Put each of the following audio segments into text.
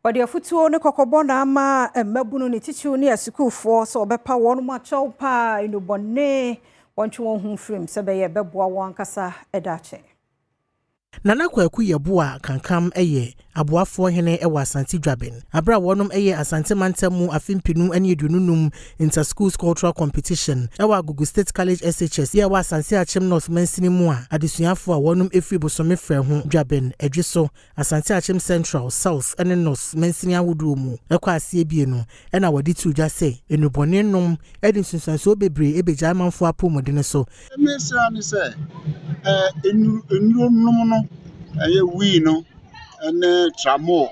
Wɔde afotuo ne kɔkɔbɔ na ama mmabunu, ne titiriw ne asukuufoɔ, sɛ wɔbɛpa wɔn mu akyɛw paa nnubɔne, wɔntwe wɔn ho mfirim sɛ bɛyɛ bɛboa wɔn ankasa daakye. Nana Kwaku Yeboah Kankam yɛ aboafoɔ hene wɔ Asante Dwaben abere a wɔnom yɛ Asante mantam mu afe 2025 Inter-Schools Cultural Competition ɛwɔ Agogo State College SHS yɛ ɛwɔ Asante Akyem North mansini mu a adesuafoɔ a wɔnom efiri Bosome Frɛ ho, Dwaben, Adwiso, Asante Akyem Central, South ne North mansini ahodoɔ mu ɛkɔ aseɛ bie no, ɛna wɔde to dwa sɛ nnubɔne nom de nsunsuansoɔ bebree ebegya amanfoɔ apɔmuden so. Mesra ne sɛ nnuro nom no, ɛyɛ wii no ɛne tramol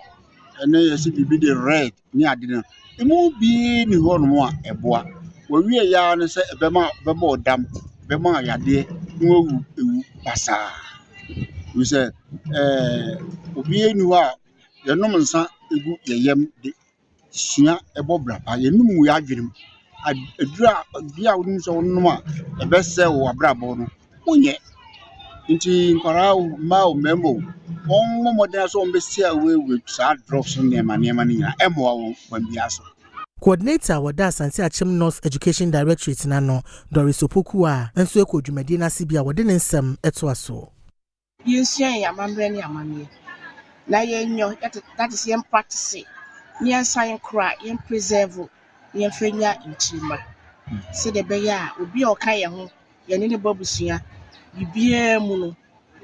ɛne yɛsɛ biribi de red ne ade no, emu bi ni hɔnom a ɛboa. Wɔwie ya ne sɛ ɛbɛma bɛbɔ ɔdam, bɛma yadeɛ na wawu ewu basaa. Ɛfiri sɛ obiara ni hɔ a yɛnom nsa egu yɛn yam de sua ɛbɔ bra pa. Yɛnum wɔ yɛn adwene mu. Aduru a bi a wonim sɛ wonom a ɛbɛsɛe wo abrabɔ no, wonyɛ. Nti nkwadaa o, mmaa o, mmarima o, wɔn mmɔ mmɔden sɛ wɔn bɛsi away with saa drugs nneɛma nneɛma no nyinaa. Ɛmmoa wɔn kwan biara so. Coordinator a wɔda Asante Akyem North Education Directorate n'ano, Doris Opoku, a nso kɔ dwumadie n'ase bi a wɔde ne nsɛm ɛtoa so. Yɛnsua yɛn amammerɛ ne amanneɛ na yɛnyɔ, that is, yɛn practice ne yɛnsan nkora, yɛn preserve na yɛmfa nya nkyirimma, sɛdeɛ ɛbɛyɛ a obi a ɔka yɛn ho, yɛne ne bɔ abusua, biribiara mu no,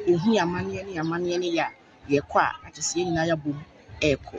ohu yɛn amanneɛ ne amanneɛ ne yɛ a yɛkɔ a, akyɛ sɛ yɛn nyinaa yɛabom ɛrekɔ.